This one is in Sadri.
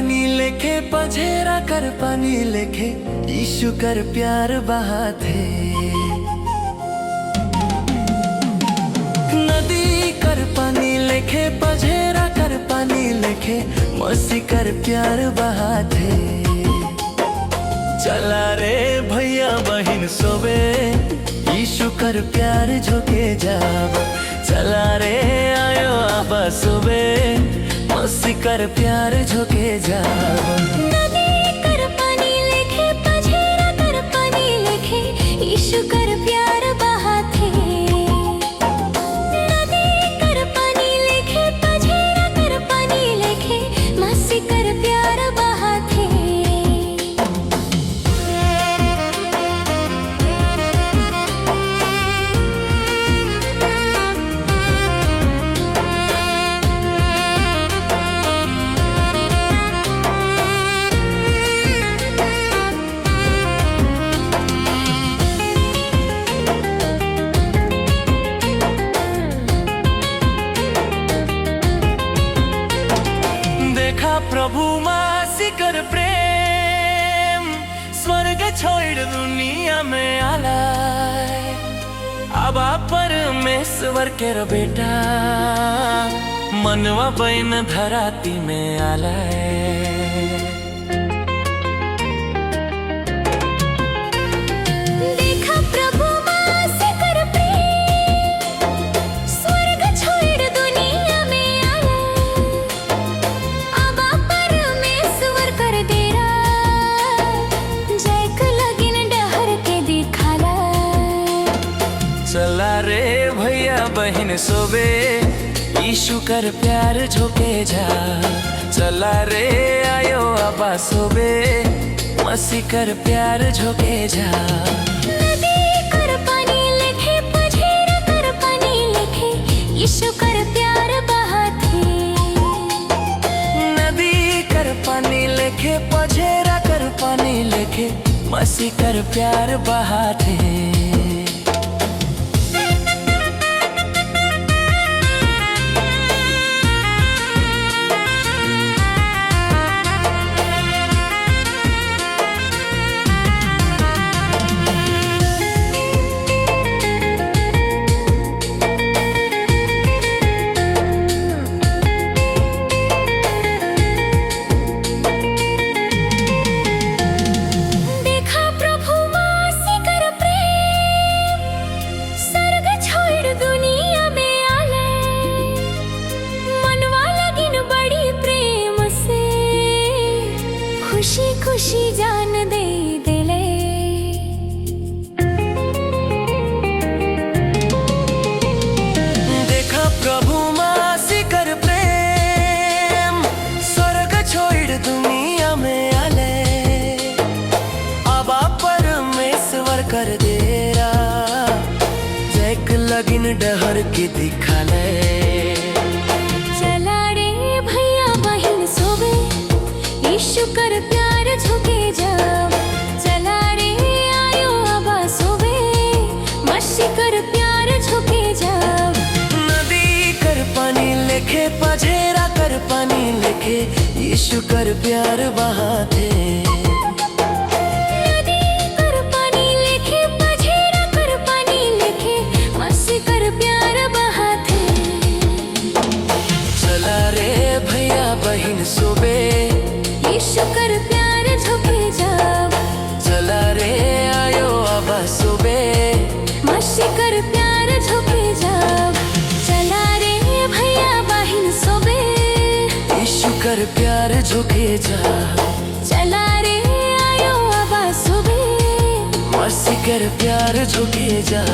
पानी लेखे पझेरा कर पानी लेखे यीशु कर प्यार बहाथे। नदी कर पानी लेखे पझेरा कर पानी लेखे मसीह कर प्यार बहाथे। चला रे भैया बहिन सोबे यीशु कर प्यार झोके जाब। चला रे आयो आबा सोबे मसीह कर प्यार झोके जाब। नदी कर पानी लेखे पझेरा कर पानी लेखे यीशु कर प्यार बहाथे। नदी कर पानी लेखे पझेरा कर पानी लेखे मसीह कर प्यार बहाथे। देखा प्रभु मासी कर प्रेम स्वर्ग छोड़ दुनिया में आला। आबा परमेश्वर के रो बेटा मनवा बहन धराती में आला। देखा प्रभु मासी कर प्रेम स्वर्ग छोड़ दुनिया में आया। आबा परमेश्वर कर देरा जैक लगिन डहर के दिखाला। चला रे भैया बहन सोबे यीशु कर प्यार झोके जा। चला रे आयो आबा सोबे मसीह कर प्यार झोके जा। नदी कर पानी लेखे पझेरा कर पानी लेखे यीशु कर प्यार बहाथे। नदी कर पानी लेखे पझेरा कर पानी लेखे मसीह कर प्यार बहाथे। देखा प्रभु मासी कर प्रेम स्वर्ग छोड़ दुनिया में आले। मनवा लगिन बड़ी प्रेम से खुशी खुशी जान दे देले। देखा प्रभु मासी कर प्रेम स्वर्ग छोड़ दुनिया में आले। आबा परमेश्वर कर देरा जैक लगिन डहर के दिखाले। चला रे भैया बहिन सोबे यीशु कर प्यार झुके जाब। चला रे आयो आबा सोबे मसीह कर प्यार झुके जाब। नदी कर पानी लेखे पझेरा कर पानी लेखे यीशु कर प्यार बहाथे। नदी कर पानी लेखे पझेरा कर पानी लेखे मसीह कर प्यार बहाथे। चला रे भैया बहिन सोबे यीशु कर प्यार झुके जाब। चला रे आयो आबा सोबे मसीह कर प्यार झुके जाब। चला रे भैया बहिन सोबे यीशु कर प्यार झुके जा। चला रे आयो आबा सोबे मसीह कर प्यार झुके जा।